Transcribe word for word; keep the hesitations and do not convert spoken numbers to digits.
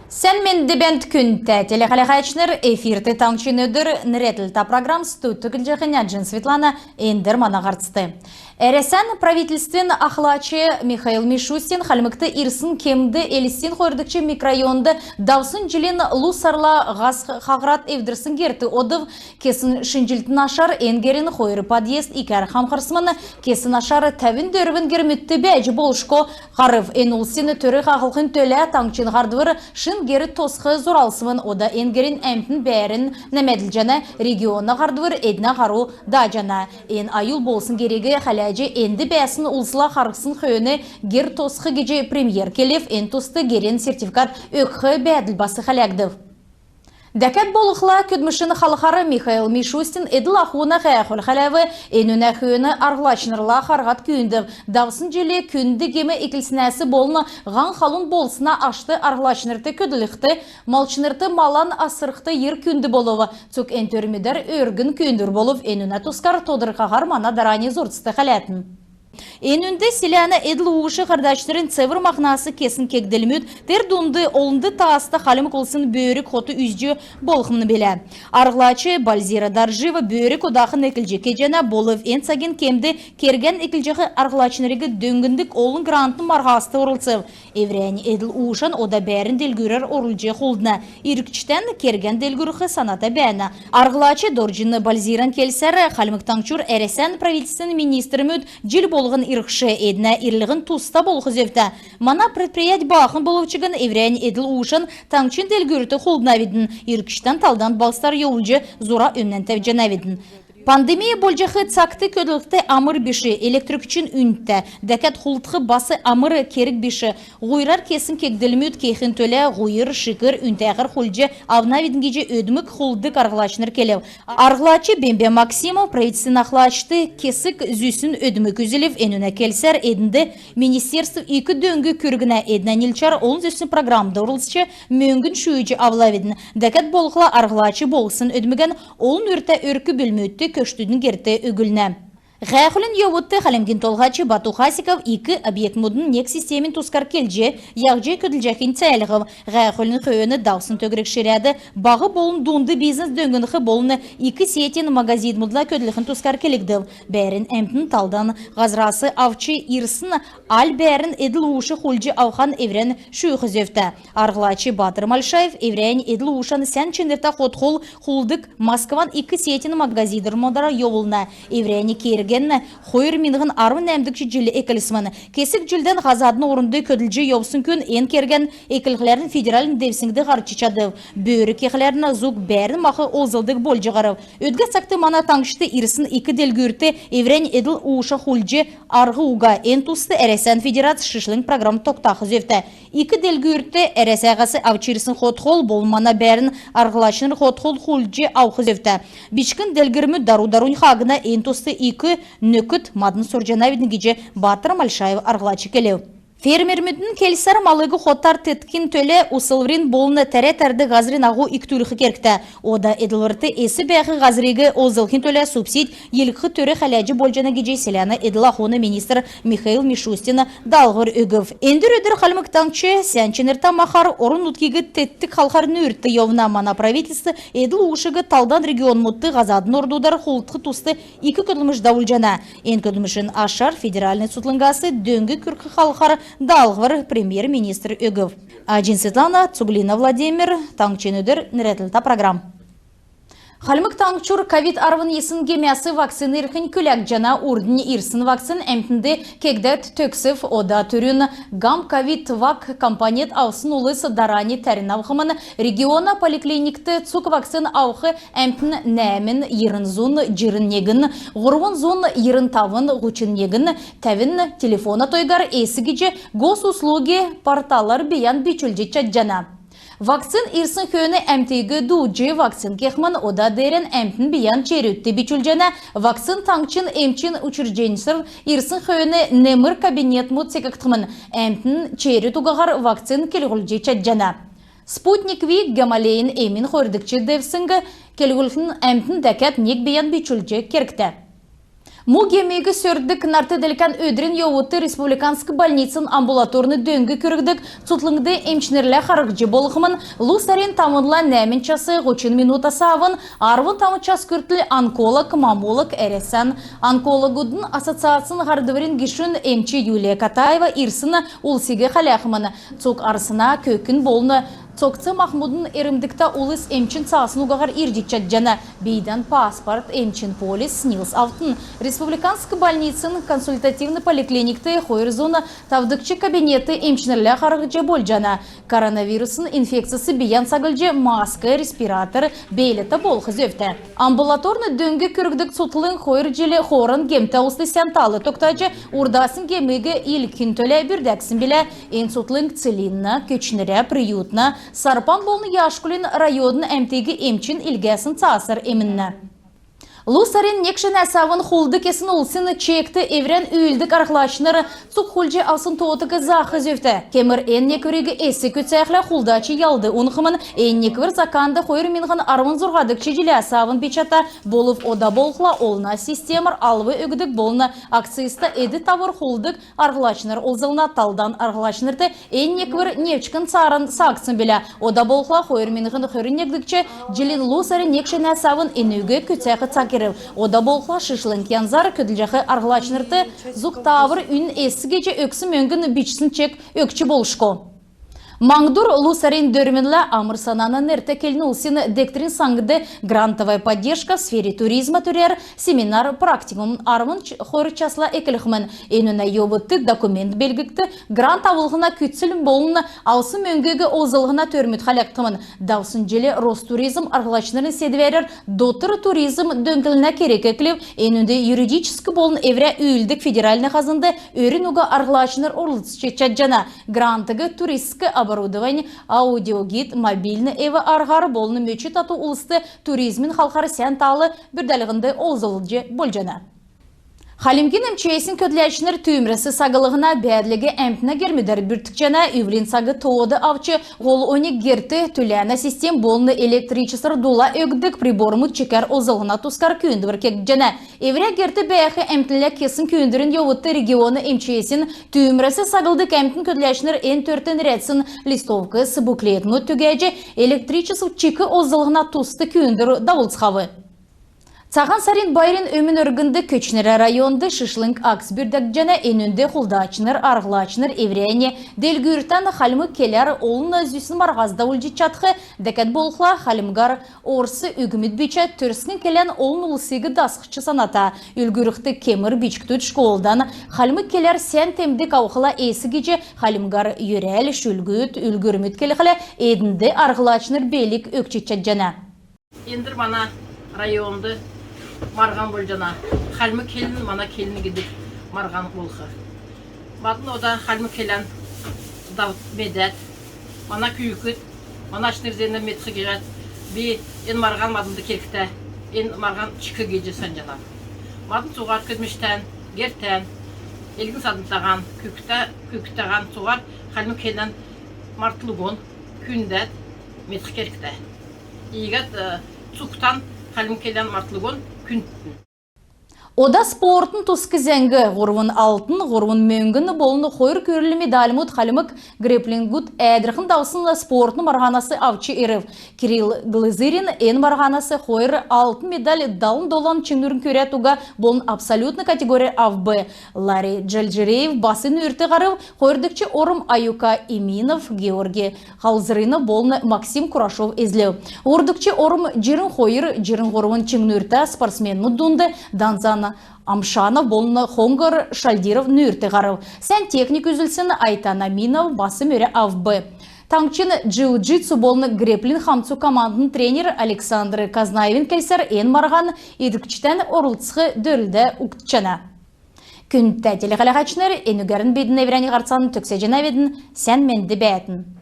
Сән менд бәәнт, күндтә телехәләһәчнр! Эфирт «Таңһчин өдр» нерәдлтә программ. Студьд көдлҗәхнь Әҗин Светлана. Эндр мана һарцд. Әрәсән правительствин ахлач Михаил Мишустин Хальмгт ирсн кемд Элстин хойрдгч микрорайонд давсн җилин лу сарла һаза хаһрад эвдрсн герт одв. Кесн шинҗллтин ашар эн герин хойр подъезд икәр хамхрсмн. Кесн ашар тәвн дөрвн гермүдт бәәҗ болшго һарв. Эн улсин төр хаһлхин төлә таңһчин һардвр шин гер тосхх зуралсмн. Ода эн герин әмтн бәәрн нәәмәдлҗәнә. Региона һардвр эднә һару дааҗана. Эн аюл болсн гериг хәләҗ, энд бәәсн улсла харһсн хөөн гер тосх гиҗ премьер келв. Эн туст герин сертификат өгх бәәдл бас хәләгдв. Дәкәд болхла, көдлмшин халхар Михаил Мишустин эдл-ахун һәәхүл хәләв. Энүнә хөөн арһлачнрла харһад күүндв. Давсн җил күнд гем эклснәс болн һаң халун болсна ашт арһлачнрт көдлхд, малчнрт малан асрхд йир күнд болв. Цуг эн төрмүдәр өргн күүндвр болв. Энүнә тускар тодрхаһар мана дарани зурцд хәләтн. Энүнд селәнә эдл-уш һардачнрин цевр махнас кесн кегдлмүд, тер дунд олнд тааста хальмг улсин бөрг хот үзҗ болхмн билә. Арһлач Бальзира Даржиева бөрг одахн эклҗ кеҗәнә. Болв эн цагин кемд кергән эклҗәх арһлачнриг дөңндг олн грантн марһаст орлцв. Эврәннь эдл-ушан ода бәәрн делгүрәр орулҗ хулдна. Иргчдән кергән делгүрх саната бәәнә. Арһлач Дорҗин Бальзиран келсәр, Хальмг Таңһчур Әрәсән правительствин министрмүд җил болһн ирхш. Эднә ирлһн туста болх зөвтә. Мана предприять баахн болв чигн, эврәннь эдл-ушан таңһчин делгүрт хулднавидн. Иргчдән талдан балһсдар йовулҗ, зура өмнән тәвҗәнәвидн. Пандемия болҗах цагт көдлхд амр биш, электр күчн үнтә, дәкәд хулдх бас амр керг биш. Һуйрар кесн кегдлмүд кехин төлә һуйр, шикр үнтәһәр хулдҗ авнавидн гиҗ өдмг хулддг арһлачнр келв. Арһлач Бембә Максимов правительствин ахлачд кесг зүсн өдмг үзүлв. Энүнә келсәр, эднд министерств ик дөң күргнә. Эднә нилчәр олн зүсн программд орлцҗ, мөңгн шүүҗ авлавидн. Дәкәд болхла, арһлач болсн өдмгән олн үртә өрк-бүлмүдт, көштүдин герт өгүлнә. Һәәхүлин йовудт Хальмгин Толһач Бату Хасиков ик объектмудын нег системин тускар келҗ, яһҗ көдлҗәхинь цәәлһв. Һәәхүлин хөөн давсн төгрг ширәд баһ болн дунд бизнес дөңнх болн ик сетин магазинмудла көдлхин тускар келгдв. Бәәрн әмтн талдан һазрас авч ирсн аль бәәрн эдл-ууш хулдҗ авхан эврән шүүх зөвтә. Арһлач Батр Мальшаев эврәннь эдл-уушан сән чинртә хот-хол хулддг Москван ик сетин магазинмудар йовулна. Эврәннь кергән хойр миңһн арвн нәәмдгч җил эклсмн. Кесг җилдән һазадын орнд көдлҗ йовсн күн эн кергән эклхләрн федеральн девсңгд һарч чадв. Бөрг кехләрн зуг бәәрн мах олзлдг болҗ һарв. Өдгә цагт мана таңһчд ирсн ик делгүрт эврәннь эдл-ууша хулдҗ арһ уга. Эн туст Әрәсән Федерац шишлң программ тогтах зөвтә. Ик делгүрт Әрәсәһәс авч ирсн хот-хол болн мана бәәрн арһлачнр хот-хол хулдҗ авх зөвтә. Бичкн делгүрмүд дару-дарунь хаагдна. Эн туст ик нөкд мадн сурҗанавидн гиҗ Батр Мальшаев арһлач келв. Фермермүдин келсәр, малыг хотар теткхин төлә услврин болн тәрә-тәрдг һазрин аһу икдүлх кергтә. Ода эдлврт эс бәәх һазриг олзлхин төлә субсидь йилһх төр хәләҗ болҗана гиҗ селәнә эдл-ахун министр Михаил Мишустин даалһвр өгв. Эндр өдр Хальмг Таңһч сән чинртә махар орн-нутгиг теткдг халхар нүүрт йовна. Мана правительств эдл-уушиг талдан регионмудт, һазадын ордудар хулдх туст ик көдлмш давулҗана. Эн көдлмшин ашар федеральн цутхлңгас дөң күргх халхар даалһвр премьер-министр өгв. Аҗин Светлана, Цуглина Владимир, «Таңһчин өдр» нерәдлтә программ. Хальмг Таңһчур ковид арвн йисн гемәс вакцин ирхинь күләгдҗәнә. Урднь ирсн вакцин әмтнд кегдәд төгсв. Ода түрүн Гам-Ковид-Вак компонент авсн улс дарани тәрн авхмн. Региона поликлиникт цуг вакцин авх әмтн нәәмн йирн зун җирн негн, һурвн зун йирн тавн һучн негн, тәвн телефона тойгар эс гиҗ Госуслуги порталар бийән бичүлҗ чадҗана. Вакцин ирсн хөөн әмтиг дуудҗ вакцин кехмн. Ода деерән әмтн бийән черүдт бичүлҗәнә. Вакцин таңһчин эмчин учрежденьсар ирсн хөөн немр кабинетмуд секгдхмн. Әмтн черүд угаһар вакцин келһүлҗ чадҗана. Спутник V Гамалеин эмин хойрдгч девсңг келһүлхин әмтн дәкәд нег бийән бичүлҗ кергтә. Му гемиг сөрдг нарт делкән өдрин йовудт республиканск больницин амбулаторн дөң күргдг цутхлңд эмчнрлә харһҗ болхмн. Лу сарин тавнла нәәмн час һучн минутас авн арвн тавн час күртл онколог, маммолог, Әрәсән онкологудын ассоциацин һардврин гешүн эмч Юлия Катаева ирсн улсиг хәләхмн. Цуг арсна, көкн болн цогц махмудын эрмдгтә улс эмчин цаасн угаһар ирҗ чадҗана. Бийдән паспорт, эмчин полис, СНИЛС автн. Республиканск больницин консультативн поликлиникт хойр зун тавдгч кабинетд эмчнрлә харһҗ болҗана. Коронавирусн инфекцяс бийән саглҗ маск, респиратор бәәлтә болх зөвтә. Амбулаторн дөң күргдг цутхлң хойр җил хооран гемтә улст сән тал тогтаҗ, урдаснь гемиг илгхин төлә бүрдәгдсн билә. Эн цутхлң Целинна, Көтчнрә, Приютна, Сарпан болн Яшкулин районудын әмтиг эмчин илгәсн цаасар эмннә. Лу сарин нег шинәс авн хулд кесн улсин чекд эврән үүлддг арһлачнр цуг хулдҗ авсн тоотыг заах зөвтә. Кемр эн неквриг эс күцәхлә, хулдач ялд унхмн. Эн неквр заканд хойр миңһн арвн зурһадгч җиләс авн бичәтә. Болв ода болхла олна системәр алв өгдг болн акцизта эд-тавр хулддг арһлачнр олзлна. Талдан арһлачнрт эн неквр невчкн цааран саагдсн билә. Ода болхла хойр миңһн хөрн негдгч җилин лу сарин нег шинәс авн энүг күцәх цаг ирв. Ода болхла шишлң янзар көдлҗәх арһлачнрт зуг тавр, үн эс гиҗ өгсн мөңгн бичсн чек өгч болшго. Маңһдур лу сарин дөрвнлә Амр-Санана нертә келн улсин дегтрин саңд «Грантовая поддержка в сфере туризма» төрәр семинар-практикум арвн хойр часла эклхмн. Энүнә йовудт документ белглт, грант авлһна күцл болн авсн мөңгиг олзлһна төрмүд хәләгдхмн. Давсн җил Ростуризм арһлачнрин седвәрәр дотр туризм дөңнлһнә керг эклв. Энүнд юридическ болн эврә үүлддг федеральн хазнд өрин уга арһлачнр орлцҗ чадҗана. Грантыг туристск оборудовань, аудиогид, мобильн эв-арһар болн мөч тату улст туризмин халхар сән тал бүрдәлһнд олзлҗ болҗана. Хальмгин МЧС-ин көдләчнр түүмрәс саглһна бәәдлиг әмтнә гермүдәр бүрткҗәнә. Үвлин цаг тоод авч һол оньг герт түләнә систем болн электричествәр дула өгдг прибормуд чикәр олзлһна тускар күүндвр кегдҗәнә. Эврә герт бәәх әмтнлә кесн күүндврин йовудт региона МЧС-ин түүмрәс саглдг әмтн көдләчнр эн төрт нерәдсн листовкс, буклетмүд түгәҗ, электричеств чик олзлһна туст күүндвр давулцхав. Цаһан сарин байрин өмн өргнд Көтчнрә районд шишлң акц бүрдәгдҗәнә. Энүнд хулдачнр, арһлачнр эврәннь делгүртән хальмг келәр олн зүсн марһас давулҗ чадх. Дәкәд болхла хальмгар орс үгмүд бичә, төрскн келән олн улсиг дасхх саната. Үлгүрлхд, кемр бичкдүд школдан хальмг келәр сән темдг авхла эс гиҗ хальмгар йөрәл, шүлгүд, үлгүрмүд келхлә, эднд арһлачнр белг өгч чадҗана. Эндр мана районд марһан болҗана. Хальмг келн — мана келн гидг марһан болх. Мадн ода хальмг келән давт медәд, мана күүкд, мана ачнр зееннь медх гиһәд, би эн марһан маднд кергтә, эн марһан чик гиҗ санҗанав. Мадн цуһар көдлмштән, гертән, элгн-саднтаһан, күүкдтә-, күүкдтәһән цуһар хальмг келән мартлгун күндәд медх кергтә. Иигәд, э, цугтан хальмг келән мартлгун күндтн. Ода спортын туск зәңг. Һурвн алтн, һурвн мөңгн болн хойр күрл медальмуд хальмг грэпплингүд Әәдрхнд давсн спортын марһанас авч ирв. Кирилл Глазырин эн марһанас хойр алтн медаль далн долан чиңнүрин күрәд уга болн абсолютн категорьяр авв. Ларри Джальджиреев бас нүүрт һарв. Хойрдгч орм Аюка Иминов, Георгий Халзрынов болн Максим Курашов эзлв. Һурвдгч орм җирн хойр — җирн һурвн чиңнүртә спортсменмүд дунд Данзан Амшанов болн Хоңһр Шальдиров нүүрт һарв. Сән техник үзүлсн Айтан Аминов бас мөрә авв. Таңһчин джиу-джитсу болн грэпплинг хамцу командын тренер Александр Казнаевин келсәр, эн марһан иргчдән орлцх дөрлдән угтҗана. Күндтә телехәләһәчнр, энүгәрн бидн эврәннь һарцан төгсәҗәнәвидн. Сән менд бәәтн.